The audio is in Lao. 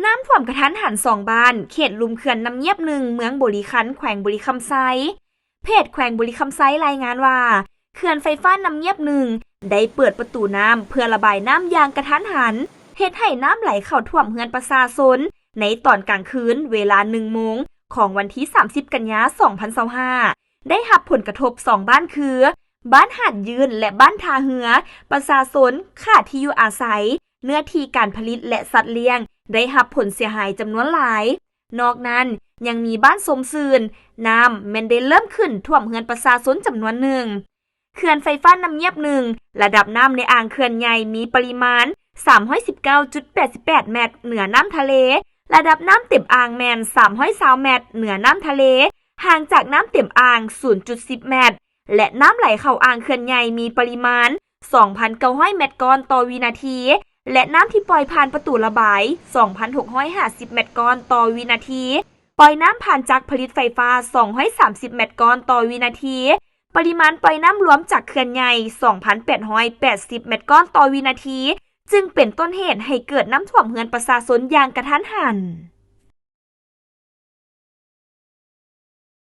ນ້ຳຖ້ວມກະທັນຫັນສອງບ້ານ ເຂດລຸ່ມເຂື່ອນນ້ຳງຽບໜຶ່ງ ເມືອງບໍລິຄັນ ແຂວງບໍລິຄຳໄຊ. ເພຈແຂວງບໍລິຄຳໄຊລາຍງານວ່າ ເຂື່ອນໄຟຟ້ານ້ຳງຽບໜຶ່ງ ໄດ້ເປີດປະຕູນ້ຳເພື່ອລະບາຍນ້ຳຢ່າງກະທັນຫັນ ເຮັດໃຫ້ນ້ຳໄຫຼເຂົ້າຖ້ວມເຮືອນປະຊາຊົນ ໃນຕອນກາງຄືນເວລາໜຶ່ງໂມງ ຂອງວັນທີສາມສິບ ກັນຍາ ສອງພັນຊາວຫ້າ ໄດ້ຮັບຜົນກະທົບສອງບ້ານຄື ບ້ານຫາດຍືນ ແລະ ບ້ານທ່າເຮືອ, ປະຊາຊົນຂາດທີ່ຢູ່ອາໄສ, ເນື້ອທີ່ການຜະລິດ ແລະ ສັດລ້ຽງ ໄດ້ຮັບຜົນເສຍຫາຍຈຳນວນຫຼາຍ. ນອກນັ້ນ ຍັງມີບ້ານຊົມຊື່ນ ນ້ຳແມ່ນໄດ້ເລີ່ມຂຶ້ນຖ້ວມເຮືອນປະຊາຊົນຈຳນວນໜຶ່ງ. ເຂື່ອນໄຟຟ້ານ້ຳງຽບໜຶ່ງ ລະດັບນ້ຳໃນອ່າງເຂື່ອນໃຫຍ່ມີປະລິມານສາມຮ້ອຍສິບເກົ້າຈຸດແປດສິບແປດແມັດເໜືອນ້ຳທະເລ, ລະດັບນ້ຳເຕັມອ່າງແມ່ນສາມຮ້ອຍຊາວແມັດເໜືອນ້ຳທະເລ, ຫ່າງຈາກນ້ຳເຕັມອ່າງສູນຈຸດສິບແມັດ ແລະ ນ້ຳໄຫຼເຂົ້າອ່າງເຂື່ອນໃຫຍ່ມີປະລິມານສອງພັນເກົ້າຮ້ອຍແມັດກ້ອນຕໍ່ວິນາທີ ແລະ ນ້ຳທີ່ປ່ອຍຜ່ານປະຕູລະບາຍສອງພັນຫົກຮ້ອຍຫ້າສິບແມັດກ້ອນຕໍ່ວິນາທີ, ປ່ອຍນ້ຳຜ່ານຈັກຜະລິດໄຟຟ້າສອງຮ້ອຍສາມສິບແມັດກ້ອນຕໍ່ວິນາທີ, ປະລິມານປ່ອຍນ້ຳລວມຈາກເຂື່ອນໃຫຍ່ສອງພັນແປດຮ້ອຍແປດສິບແມັດກ້ອນຕໍ່ວິນາທີ ຈຶ່ງເປັນຕົ້ນເຫດໃຫ້ເກີດນ້ຳຖ້ວມເຮືອນປະຊາຊົນຢ່າງກະທັນຫັນ.